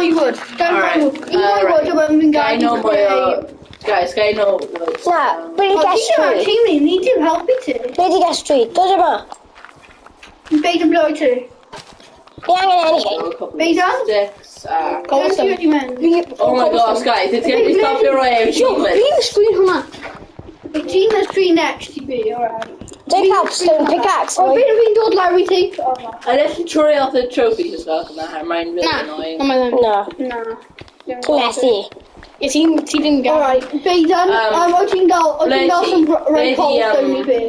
mwy wood. Gai mwy wood. Un mwy wood a wedyn fi'n Gai gallu nôl mwy o... creu... Guys, gai nôl wood. Na, ble di O, ti ges ddim ar tree? tîm ni, ni dim helpu ti. Ble di ges tree? Dod yma. Beid yn bloi ti. Ni angen ennill hyn. Beidan? Sticks a... Dwi'n ti wedi mynd. Oh my gosh, guys, it's gonna be stopio rhoi Jo, achievement. fi'n sgrin hwnna. Gina's tree next i fi, alright. Dwi'n cael stone pickaxe. O, beth fi'n dod lawr i ti? O, na. I literally troi off the trophies as well, yma, mae'n really Na, annoying. na mae ddim. Na, Na. ti'n methu. Ie, ti'n ti ddim gael. Alright, Beidan, o ti'n gael, o ti'n gael some Ble red ti, cobblestone i fi?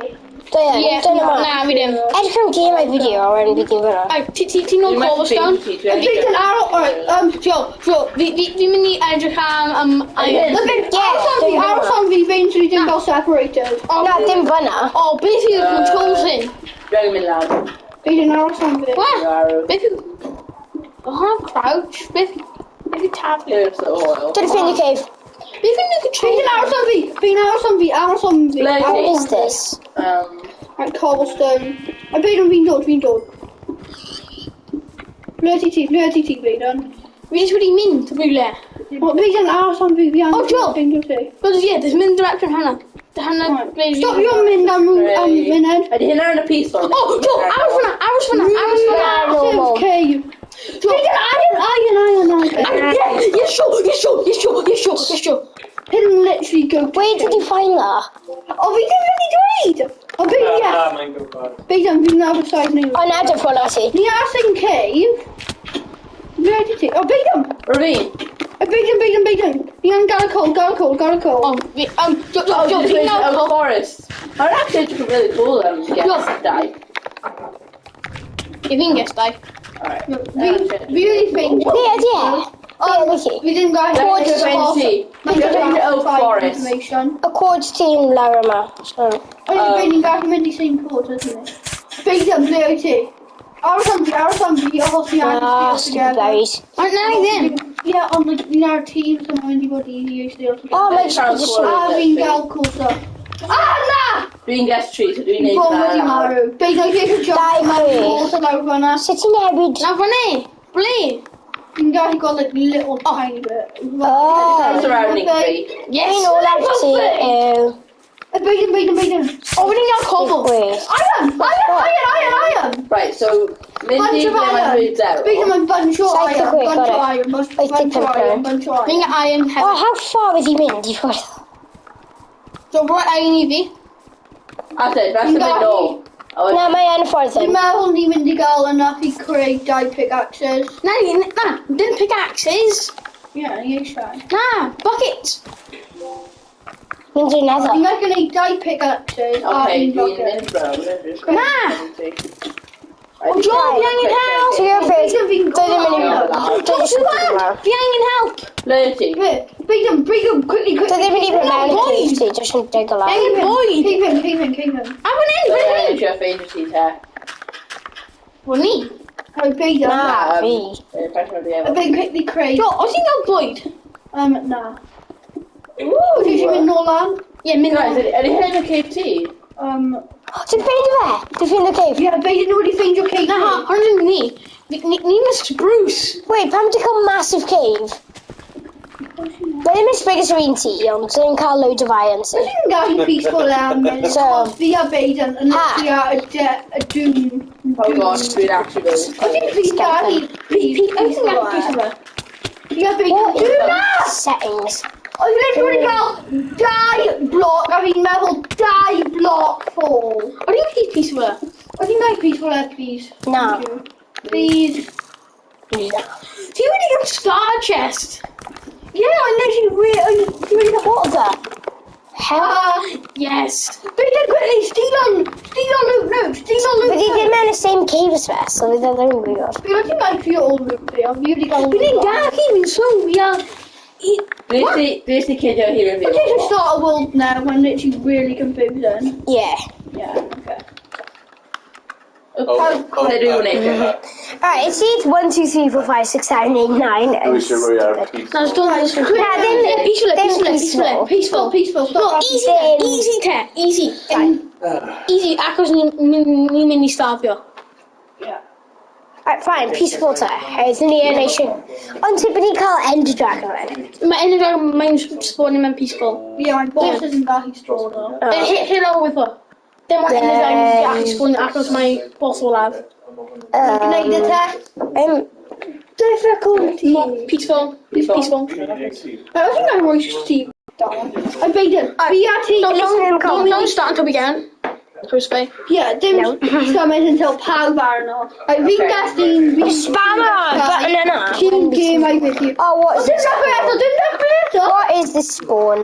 Dwi'n Ie, dyn yma. na, fi ddim. Edrych am gemau fideo a wedyn bydd i'n fyna. Ai, ti ti ti'n nôl Dwi'n methu cobblestone? ffeindio ti, dwi angen- Beidan, ar, alright, Jo, jo, fi fi fi'n mynd i edrych am am iron. Na, Beidan, aros am fi, dim aros am fi, fe'n sydd ddim gael separated. Na, dim fyna. O, beth yw'r controls hyn? Dwi angen mynd lawr. Beidan, aros am fi. Wa? Arrow. Beth yw... O, hwnna'n crouch. Beth beth yw taflu? Here's the oil. Dwi'n ffeindio cave. Beth yw'r controls? Beidan, aros am fi, Beidan, aros am fi, aros am fi. Ble What ti? is this? Right, cobblestone. A Beidan, fi'n dod, fi'n dod. Ble ti ti, ble ti ti, Beidan? Fi jyst wedi mynd rhywle. O, Beidan, aros am fi, fi angen O, Jo. ffeindio ti. But yeah, there's mynd direction hwnna. Hwnna ble fi- Stop your mynd am am munud. Ydy hynna yn y peaceful? O, Jo, aros hwnna, aros hwnna, aros hwnna. normal. Massive cave. Beidan, iron, iron, iron, iron. Yeah, yeah, sure, yeah, sure, yeah, sure, yeah, sure, yeah, sure. Hyn literally go. Where did you find that? O, fi ddim wedi dweud! O, Beidan, Na, yeah. mae'n gwybod. Beidan, fi'n other side now. O, na, dwi'n ffôn ti. Ni ar same cave. Ble ti ti? O, Beidan! Ravine. O, Beidan, Beidan, Beidan. Ni angen gael y coal, gael y coal, gael y coal. O, fi, Jo, Jo, Oh, Jo, just ti'n wait, gael oh, coal. forest. Mae'n actually edrych yn really cool um, Look. yes, die. Ie, fi'n guess dau. Alright. Fi fi wedi ffeindio. Be ydi e? Be ydi hi? Fi ddim gael Coal. Dwi'n ffeindio oak forest. Information. Y codes ti'n lawr yma. So, O, ie, ni'n gallu mynd i same court, isn't it? Beidan, ble wyt ti? Aros am fi, aros am fi, achos ni angen ah, steal stupid together. berries. Ond na i ddim. Ie, ond like, ni'n ar tîm, so mae'n mynd i bod easier i steal O, together. mae'n just... A fi'n gael cool stuff. Ah, na! Dwi'n guess tree, so dwi'n neud Bon wedi hwnna lawr. marw. Beidan, fi eisiau jump Dau mewn chwech. water lawr fan'na. Sut ti'n newid? Na fyny. Ble? Fi'n gallu gweld like little tiny bit. Oh. Surrounding tree. Yes. Un olaf ti yw... Beidan, Beidan, Beidan. O, fi'n gael cobble. Chwech. Iron! Iron, iron, iron, iron! Right, so mynd Bunch i of ble mae'n iron. dweud zero. Beidan, mae'n bunch o Saith o iron, chwech, bunch o got it. iron, bunch Wyth bunch o deg pump, iron, bunch o iron. Fi'n gael iron Oh, hefyd. how far ydi mynd i ffwrdd? So, rhoi iron i fi. A dweud, rhaid i mynd nôl. A Na, wedyn- mae yn y ffordd Dwi'n hyn. meddwl ni'n mynd i gael enough i creu dau pickaxes. Na, ni- na, dim pickaxes. Ie, ni eisiau. Na, buckets. Mynd i'r nether. Ni'n gallu gwneud dau pickaxes a Okay, un dwi'n bucket. mynd bro. Na. O, Jo, fi angen help. Ti'n gwybod beth? Beidan, fi'n Dwi ddim yn gwybod. Dwi Jo, ddim yn Siwan, fi angen help. Ble ti? Beidan, Beidan, quickly, Dwi quickly. ddim yn even mewn y Bwyd. cave ti, jyst yn dig lawr. Angen bwyd. Cave in, cave in, cave in. A fan hyn, fan hyn. Trio ffeindio ti te. Wel ni. Right, Beidan. Na, fi. Beidan, quickly creu. Jo, os ti'n gael bwyd? Na. Ooh, ti eisiau mynd nôl lan? Ie, mynd Guys, nôl. ydy hyn y cave ti? Ti'n ffeindio fe? Ti'n ffeindio cave? Ie, Beidan wedi ffeindio cave. Na, hwn ddim ni. Ni'n y spruce. Wait, pam ti'n cael massive cave? Mae ddim yn big as yr un ti, ond ti'n cael loads of iron ti. Ti'n gallu peaceful am So- fi a Beidan yn Ha. literally ar y y dune. Oh gosh, dwi'n actually really O ti'n please gallu Wyt ti'n gallu peaceful? Fi a Beidan. What Do is na! settings? O fi'n literally gael dau block a fi'n meddwl dau block fall. O, ti'n gallu peaceful? O ti'n gallu peaceful there, please? Na. Thank you. Please. Ti wedi gael star chest. Yeah, I literally really... Ti wedi gael... What the hell? Ah, Yes. Beidan, quickly, steal on... Steal on loot, no, steal on loot. Fyddi ddim mewn y same cave as fe, so fydd e ddim yn gwybod. Fi wedi gael trio all loot fi, ond fi wedi gael... Fi ddim gallu, fi'n slow, fi ar... Dwi eisiau cydio hir yn I fi. just start a world now when literally really confusing. Yeah. Yeah, okay. Oh, oh, Lle dwi'n gwneud e? Alright, it's seed 1, 2, 3, 4, 5, 6, 7, 8, 9. Dwi eisiau rhoi ar peaceful. Na, just don't listen. Na, ddim... Peaceful, ddim peaceful, peaceful, peaceful. Peaceful, No, stop. easy, Ddim. easy te, easy. Easy, achos ni'n mynd i starfio. Yeah. Right, fine, peaceful te. Hefyd ni yn eisiau... Ond ti bod ni'n cael Ender Dragon wedyn? Mae Ender Dragon, mae'n spawnio mewn peaceful. Ie, mae bosses yn gallu spawno. Hyn o wyth o. Dim ond Ender Dragon yn gallu spawnio achos mae boss olaf. Gwneud y te. Difficulty. Peaceful. Peaceful. I think I roi Steve down. I beat Fi a ti... Don't start until we get in. Crispy. Yeah, dim symud until pawb arno. Right, fi'n gallu... Fi'n Spammer button yna. Ti'n gemau beth yw. Oh, what is Dim this? dechrau eto, dim dechrau eto! What is this spawn?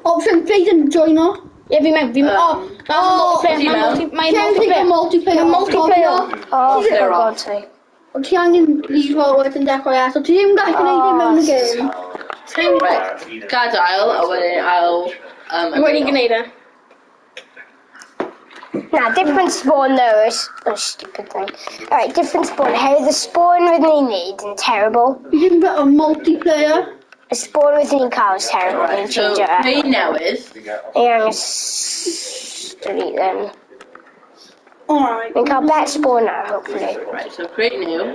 Option, Brayden, join o. Ie, fi mewn, fi mewn. Oh, Oh, multiplayer, mae'n Ti angen multiplayer. multiplayer. Mae multiplayer. Oh, for They're off. God's sake. Ond ti angen leave o wedyn dechrau eto. Ti ddim gallu gwneud e mewn y game. Right, gadael, a wedyn ail... Wedi gwneud e. Na, different spawn though is a stupid thing. Alright, different spawn. Hey, the spawn with ni'n neud yn terrible. Fi ddim better multiplayer. Y spawn with ni'n cael is terrible. Ni'n So, change it. creu newydd. Ni angen delete them. Alright. Ni'n cael better spawn now, hopefully. Right, so create new.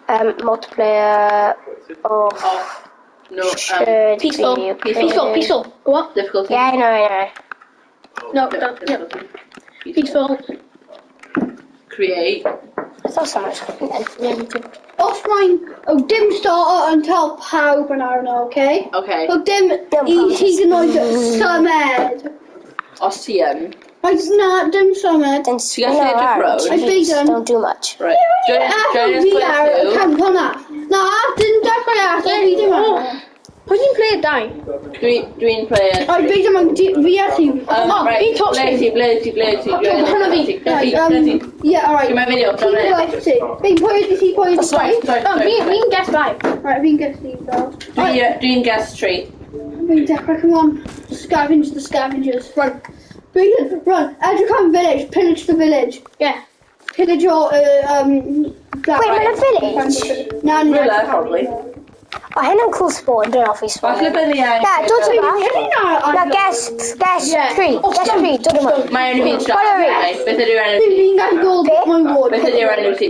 Multiplayer off. Off. No, Should Peaceful. be okay. Peaceful, peaceful. Go on. difficulty. Yeah, I know, I know. No, No, no, yeah. difficulty. Peaceful. Create. I thought someone was coming then. Yeah, me too. Os mae'n... Oh, dim starter until pawb yn arno, okay? Okay. So dim Dim i pawb. hyd yn oed symud. Os ti yn. Right, na, dim symud. Then Ti'n gallu edrych round? I beat them. Don't do much. Right. Join, join us Fi ar player y two. camp hwnna. Na, dim dechrau eto, fi dim arno. Pwy ti'n player dau? Dwi'n player Right, fi ddim yn... Fi a ti. Um, Oh, right, fi'n touch ble ti, ble ti, ble ti, Hwnna fi. Right, yeah, alright. Dwi'n meddwl, Ti'n gweld ti. Fi'n pwy ydi ti, pwy ydi Sorry, ti? sorry, Oh, sorry. fi'n guess dau. Right, fi'n guess ti, though. Dwi'n guess tree. Fi'n dechrau, come on. Scavenge the scavengers. Run. Brayden, run. Edrych am village. Pillage the village. Yeah. Pillage your, Wait, mae'n a village? Na, na. Rhywle, probably. Oh, hynna'n cool spawn, dwi'n hoffi spawn. Falle bydd i angen... Na, dod yma. Na, Na, guess, guess, Yeah. tree, Oh, guess stone. tree, dod yma. Mae enw fi'n What are we? siarad. Beth ydy'r enw ti? Fi'n gallu gold Be? my ward. Beth ydy'r enw ti?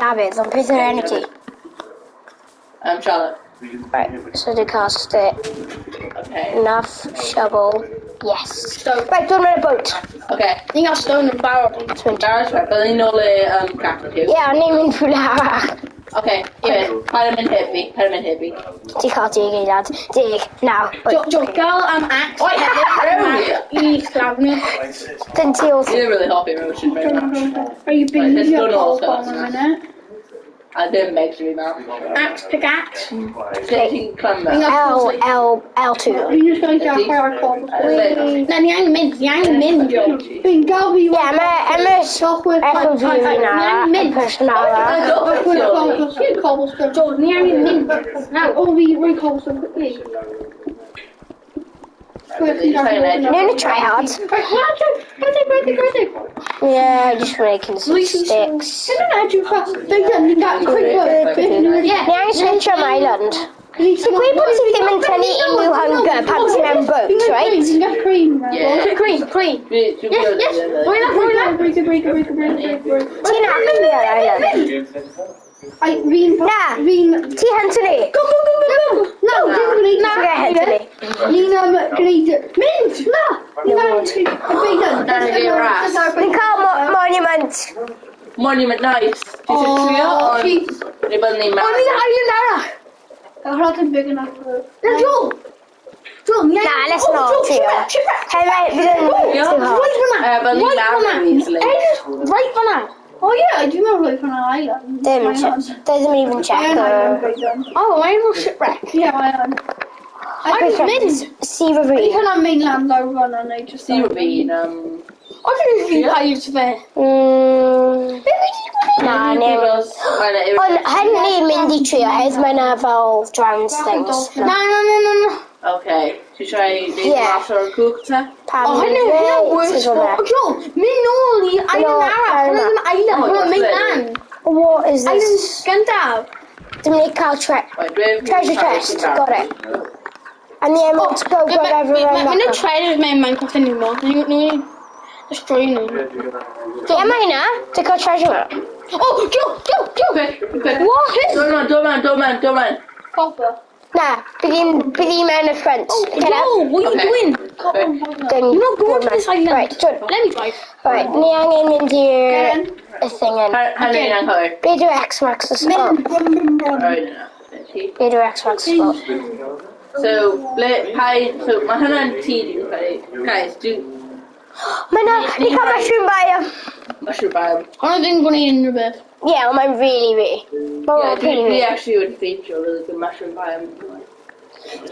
Dafydd, ond beth yw'r enw ti? Charlotte. Right, so dwi'n cael stick, Okay. enough, shovel, yes. Stone. Right, dwi'n mynd y boat. Okay. Ni'n cael stone yn barod. Barod, right, byddwn ni'n nôl i crafting tube. Ie, o'n i'n mynd rhywle arall. Okay, anyway, paid yn mynd heb fi, paid yn mynd heb fi. Ti cael 10 eiliad. 10, 9, Jo, 8. Jo, gael am axe hefyd i chlafnu. Dyn ti wrth. Ti ddim really hoffi Roisin very much. Are you being Right, let's go your nôl gold first. bomb a minute? A ddim megs fi mewn. Axe, pickaxe. Lle ti'n clamber? L, L, L2. Fi'n just going to dechrau ar cobblestone. Na, ni angen mynd, ni angen mynd, Jo. Fi'n gael fi Ie, mae MS Software Echo fi fi'n ara, y person ara. Cobblestone. Cobblestone. Jo, ni angen mynd. Now, oh, we roi cobblestone quickly. Ni'n y try hard. Yeah, just making some sticks. Yeah. Ni angen switch am island. So gweud bod ti ddim yn tynnu unrhyw hunger pan ti mewn boat, right? Yeah. Green, green. Yes, yes. Rwy'n la, rwy'n la. Ti'n actually ar island. Na. Ti hunter ni. Go, go, go, go, go! No, dim gwneud Na. Ti'n hunter ni. Ni'n gwneud... Mynd! Na! Ni'n Ni'n cael monument. Monument nice. Ti eisiau trio, ond... Neu byddwn ni'n O, marw. ni'n island arall. I'll big enough for... Na, Jo. Jo, ni Na, angen... let's Oh, not Jo, trio. shipwreck, shipwreck. Hei, mae, fydd yn Trio? too hard. Right fyna. Byddwn ni'n Right marw fyna. easily. Edrych, right fyna. Oh yeah, I do remember like on an island. Dim, Why not? doesn't even check. I am island, Or... Brayden. Oh, I'm a shipwreck. Yeah, I am. I'm mynd. Sea Fi Ravine. hwnna'n mainland lawr fan'na neu just... Sea Ravine, O, dwi'n fi pirates fe. Mm, na, ni. Mae'n Ond hynny mynd i trio, hedd mae na fel drowned things. Na, na, na, na, na. Okay, ti eisiau neud Yeah. mas o'r cwch te? Pam O, hynny, hynny worse. O, Jo, mynd nôl i island arall. Hwnna ddim island, hwnna mainland. What is Island this? gyntaf. Dwi'n mynd i cael Right, dwi'n... treasure chest. Got it. And the emeralds go wherever Mae'n I'm y treasures mewn Minecraft anymore. Destroy nhw. Ie, mae hynna. Ti'n cael treasure map. Oh, Joe, Joe, Joe! Quick, quick. What? Dod mewn, dod mewn, dod mewn, dod mewn. Copper. Na, bydd hi'n mewn y front. Oh, Get out. Joe, what are you Okay. doing? Copper. Dyn You're not going to this island. Right, done. Let me drive. Right, ni angen mynd i'r Get in. y thing yn. Hynny'n anghywir. Be yw X marks the spot? Mynd, run, run, run. Right, no. Be yw X marks the spot? So, ble, pa, so, mae hwnna'n tŷ dwi'n credu. Guys, do Mae na, ni cael mushroom biome. mushroom biome. Hwnna ddim gwneud unrhyw beth. Ie, ond mae'n really, really. Mae'n Yeah, really, dwi really. actually wedi ffeindio really good mushroom biome.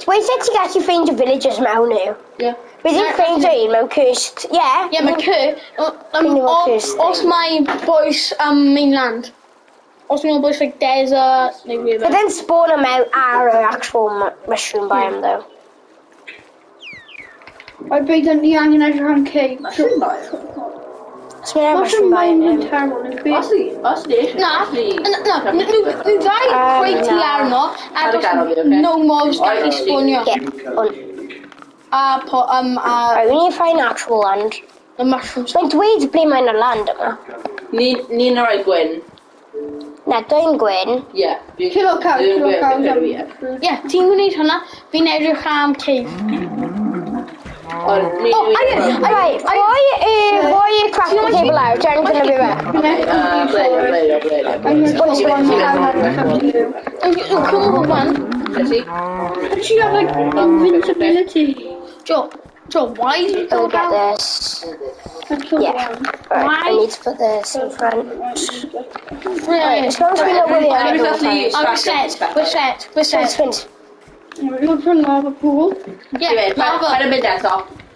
Weithiau ti'n gallu ffeindio villagers mewn nhw. Yeah. Bydd i'n ffeindio un mewn cursed, ie. Ie, mae cyr... Dwi'n efo cursed thing. Os mae boys mainland. Os mae'n boys like desert, neu But rhywbeth. then spawn them out ar yr actual mushroom biome though. Right, Bigden, ni angen edrych am cave. Mushroom biome? Os mae'n Mushroom mushroom biome. biome yn terrible. neu beth? Os ni, os ni eisiau. Na, na, nhw ddau creu ti arno, a Ar y dos ganol fi, ocê? no mobs gallu spawnio. Yeah, ond. A po, a Right, we need to find actual land. the mushrooms. Mae'n dweud ble mae'n y land yma. Ni'n rhoi gwyn. Na, dwi'n gwyn. Yeah. Kill o cow, Dwi'n kill o gwyn, cow. dwi'n gwyn, Ie, ti'n gwneud hwnna, fi'n edrych am cave. Ond ni... Oh, iron! Right, rhoi y, rhoi y crafting table lawr, dwi'n gwneud fe. Ble, ble, ble, ble. Spawn, spawn. Oh, come on, one. Ti? But you have like invincibility. Joe, Joe, why did you Go go get down? this. And kill Yeah. one. Right, I need to put this in front. Right, As long as we know where they are. Right, we'll find. Oh, we're set, we're set, we're set. Sprint, sprint. We're for lava pool. Yeah, Paid lava. yn mynd eto.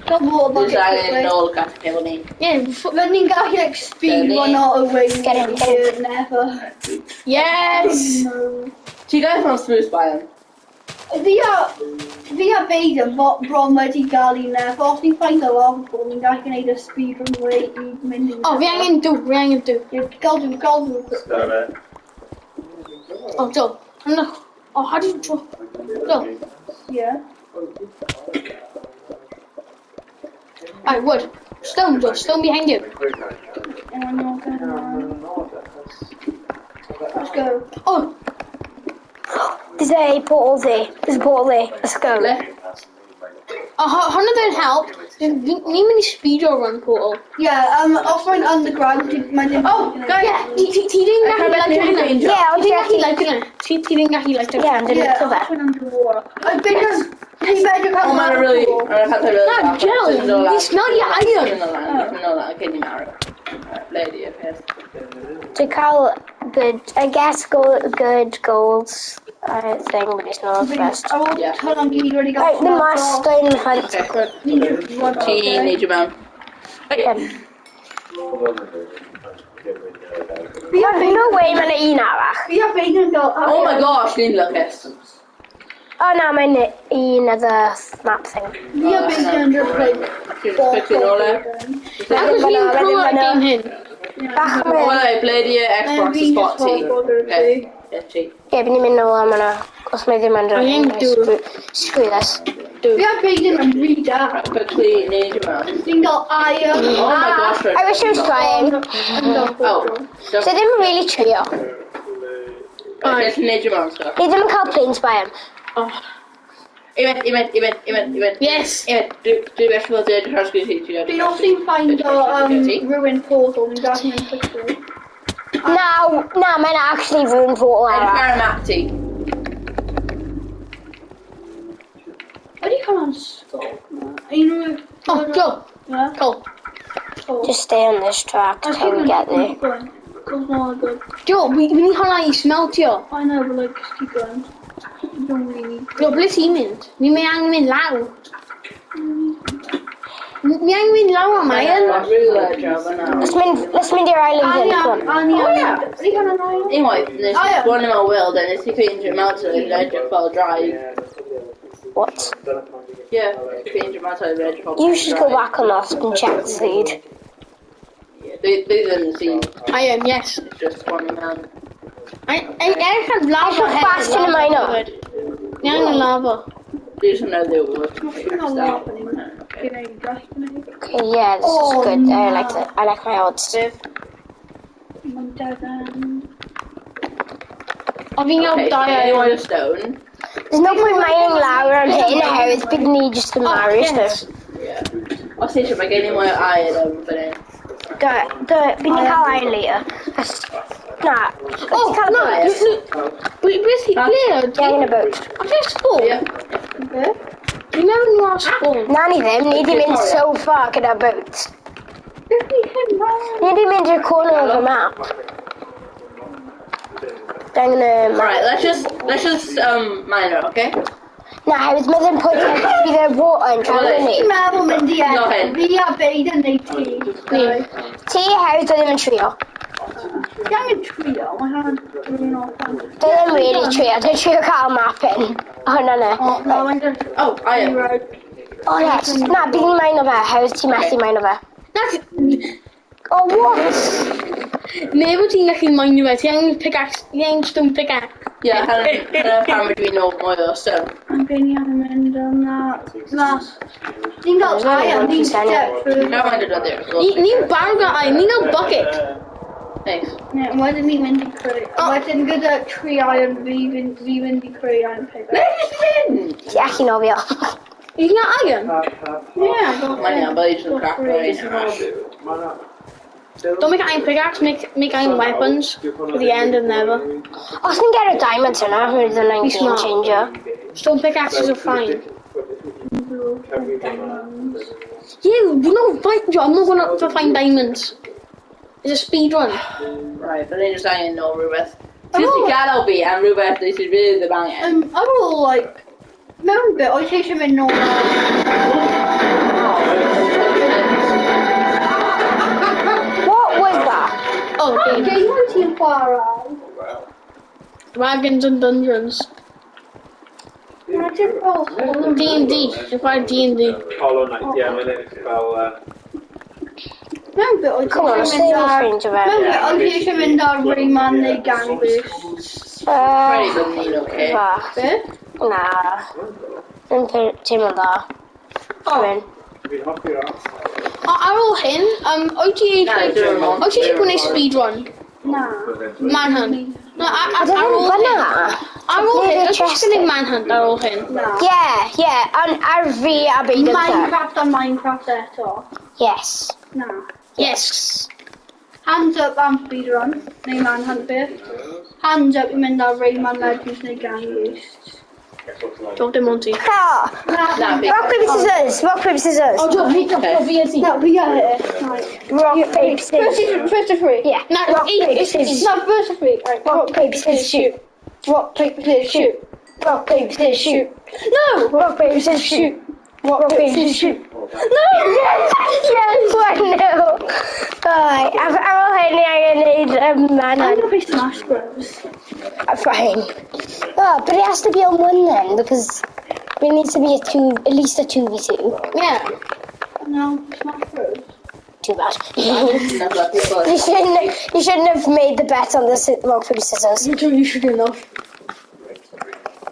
Got water Dwi'n bucket angen quickly. nôl crafting table ni. Yeah, Fydden ni'n gallu like speed Dyna ni. run out of way. Get him, get him. Never. yes! No. Ti gael from spruce biome? Fi a Vader bron wedi gael un never. Os ni'n find a lava pool, ni'n gallu gwneud y speed run way i mynd i Oh, fi angen dŵr, fi angen dŵr. Yeah, gael dŵr, gael dŵr. Oh, Joe, no. Oh, how do you drop? Joe, Yeah. alright, wood. Stone, Joe, stone behind you. And I'm not gonna... Let's go. Oh, There's a portal there. There's a portal there. Let's go. Ble? hwnna didn't help. Ni'n mynd i speed run portal. Yeah, os mae'n underground, mae ddim... Oh, guys! Yeah, ti ddim gallu like hynna. Yeah, ond Ti ddim ti'n gallu gallu... like hynna. Ti ddim gallu like hynna. Yeah, ond dwi'n Yeah, licio fe. os mae'n underwater. I because ti'n bedr cael Oh, mae'n really... Mae'n pethau really... Na, Joe, we smell your iron. Dwi'n nôl lan, cyn i marw. Ble di y peth? Dwi'n cael good, I guess, go, good golds thing, but it's not the best. Ar ôl Yeah. hwnna'n gyd wedi gael... Right, the master in front. Ti neidio mewn. Yeah. No way, mae'n un arall. Fi a Vader yn gael... Oh my gosh, ni'n lwcus. Oh no, mae'n un other map thing. Fi a Vader yn just like... Ti'n quickly nôl e. Achos fi'n pro ar game hyn. Bach Oh, o... no, ble di y Xbox y spot ti? Okay, ie, ti. Ie, fi'n mynd nôl am hwnna. Os mae ddim yn Angen dŵr. Screw this. Fi a Vader yn rhy da. Quickly neidio mewn. Fi'n gael iron. Oh my gosh, I wish I was trying. Oh, So ddim yn really trio. Just neidio mewn, stuff. Ni ddim yn cael planes biome. Oh. Imet, imet, imet, imet, imet. Yes. Imet, dwi bell fel dweud rhaid i ti. Fi os ni'n find o ruin portal, ni'n gallu mynd quickly. Na, mae'n actually ruined portal Edrych arall. ar y map ti. Ydy hwnna'n skull? Unrhyw... Oh, Joe, Yeah. cool. Oh. Just stay on this track till we get there. Keep going. Cause more good. Joe, we need hwnna i smeltio. I know, but like, just keep going. You don't really need... Joe, ble ti'n mynd? Ni mae angen mynd lawr. Ni angen mynd lawr am iron. Rhywle draw fyna. Let's mynd i'r island hyn, come on. Ani, Oh, Ani, yeah. Ydy hwnna'n iron? Unwaith, nes Oh, i yeah. spawn mewn world a nes i ffeindio mountain yn edrych fel draig. What? Yeah, nes i ffeindio mountain yn edrych fel You should go back on that and check the seed. Yeah, they ddim yn seed, Iron, yes. it's just spawning mewn. Edrych am lava Edrych fast yn y mine up. Ni angen lava. Dwi jyst yn meddwl they were Hwnna'n lava. gwneud, gallu gwneud. Okay, yeah, this Oh, is good. I like no. it. I like my odds. Mae'n dead end. O fi'n gael Okay, dau so any iron. mwy o stone? There's no point mining lawr am hyn oherwydd bydd ni just yn marw, yes. so. Os ti eisiau, mae gen i mwy o iron fan hyn. Do, do, bydd ni'n cael iron later. Na, Oh, cael no, y boat. no. Beth i, ble Fi angen y boat. A fe spawn? Ie. Be? Dwi'n meddwl nhw ar spawn. Na ni ddim, ni di mynd so far gyda boat. Beth i hyn, man? Ni di mynd i'r corner of the map. Fi angen y map. Alright, let's just mine her, okay? Na, hefyd mae ddim pwynt bydd y water yn cael ni. Fi'n meddwl mynd i No, ennill. hyn. Fi a Beid yn neud ti. Ni. Ti hefyd o ddim yn trio. Fi angen trio, mae hwnna'n dwi'n off. Dwi ddim really trio, dwi'n trio cael map in. Hwna na. O, na, mae'n just... Oh, iron. Oh yes, na, bydd ni'n mine o fe, hefyd ti'n methu mine o fe. Na, Oh, what? neu bod ti'n gallu mine fe, ti angen pickaxe, ti angen stone pickaxe. Yeah, hynna pam ydw i'n nôl mwy o stone. Mae'n gen i angen mynd yn na... Las. Ni'n gael iron, ni'n step through. No, mae'n dod o there. Ni'n barod gael iron, ni'n gael bucket. Nice. Ne, wedyn ni'n mynd i creu... Wedyn gyda tri iron, fi fynd i creu iron pickaxe. Let's fynd! Ti allu nofio. You can get iron. Yeah, Mae'n iawn, but it's just crap, right? Don't make iron pickaxe, make iron weapons for the end and never. Os ni'n get y diamonds yna, fydd yna'n Be game smart. changer. Stone pickaxes are fine. Yeah, we're not find, I'm not going to find diamonds. It's a speed run. Right, but then just angen nôl rhywbeth. Ti'n ti gadael fi am rhywbeth sydd really ddim angen. Ar ôl, like, mewn bit, oes eisiau mynd nôl ar... What was that? Oh, Okay, okay. you want ti'n chwarae? Dragons and Dungeons. Na, ti'n fel... D&D. Dwi'n chwarae D&D. Hollow Knight, ie, mae'n edrych fel... Mewn bit, oes Come on, eisiau os mynd ddim ar... ffeindio fe. Mewn bit, oes eisiau mynd ar Rayman neu Gang Beasts. Right, but ni'n okay. Fach. Be? Na. Ddim teimlo'n dda. Rwy'n. Fi'n hoffi'r art. Ar ôl hyn, wyt ti Na, eisiau... dwi'n meddwl. Wyt ti eisiau gwneud speed run? Na. Manhunt. No, ar Ddim ôl hyn... fyna. Ar ôl hyn, Neu wyt ti eisiau gwneud chest. manhunt ar ôl hyn? Na. Yeah, yeah, ond ar fi a Beid yn Minecraft a Minecraft eto. Yes. Na. Yes. Hands up am speedrun, neu manhunt beth. Hands up i mynd ar Rayman Legends neu Gang Beasts. Don't dim ond ti. Ha! Na, Na, fi. Rock, paper, scissors! Rock, paper, scissors! O, do, fi, do, fi a ti. Na, fi ar here. Right. Rock, paper, First, scissors. first to three. Yeah. Na, Rock, eight, paper, eight, scissors. No, first to three. Right. Rock, paper, scissors, shoot. Rock, paper, scissors, shoot. Rock, paper, scissors, shoot. No! Rock, paper, scissors, shoot. Rock, paper, scissors, shoot. No! Yes! Yes! 1-0. Right, ar ôl hyn ni angen neud I'm manhunt. gonna play Smash Bros. Fine. Oh, but it has to be on one then, because we need to be a two, at least a 2v2. Yeah. No, Smash Bros. Too bad. Na, people. You shouldn't have made the bet on the rock, paper, scissors. You don't, you should enough.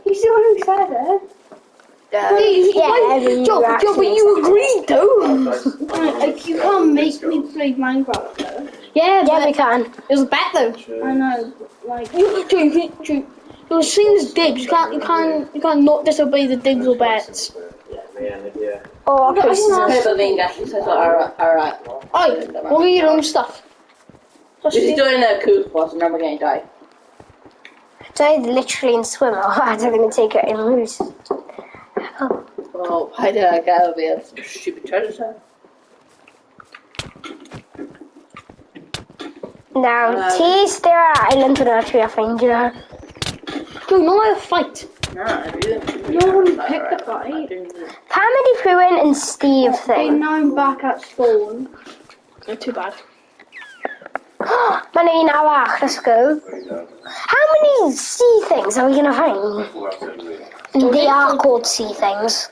He's the one who said it. Yeah, you Joe, Joe, but actually you agreed though. Like, you can't make me play Minecraft though. Yeah, Yeah, but we can. it was a bet though. I know, but, like, You, Joe, you, can, Joe, you're seeing as dibs. You can't not disobey the dibs or bets. Ie, ie. Or rock, paper, Okay, scissors. but fi'n gallu settle ar Oi, what are your own stuff? This is doing a coup boss and then we're going to die. Do I literally in swim or I don't even take it in loose? Oh, paid â gael fi ar stupid treasure. Now, ti still ar island hwnna trio ffeindio. Joe, no I fight. Na, dwi ddim. no one picked the fight. Pam ydi rhywun yn Steve Okay, thing? now I'm back at spawn. Not too bad. Mae'n un arall, let's go. How many sea things are we gonna find? They are called sea things.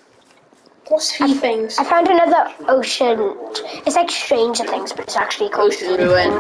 What's sea things? I found another ocean. It's like Stranger Things, but it's actually called Ocean ruin.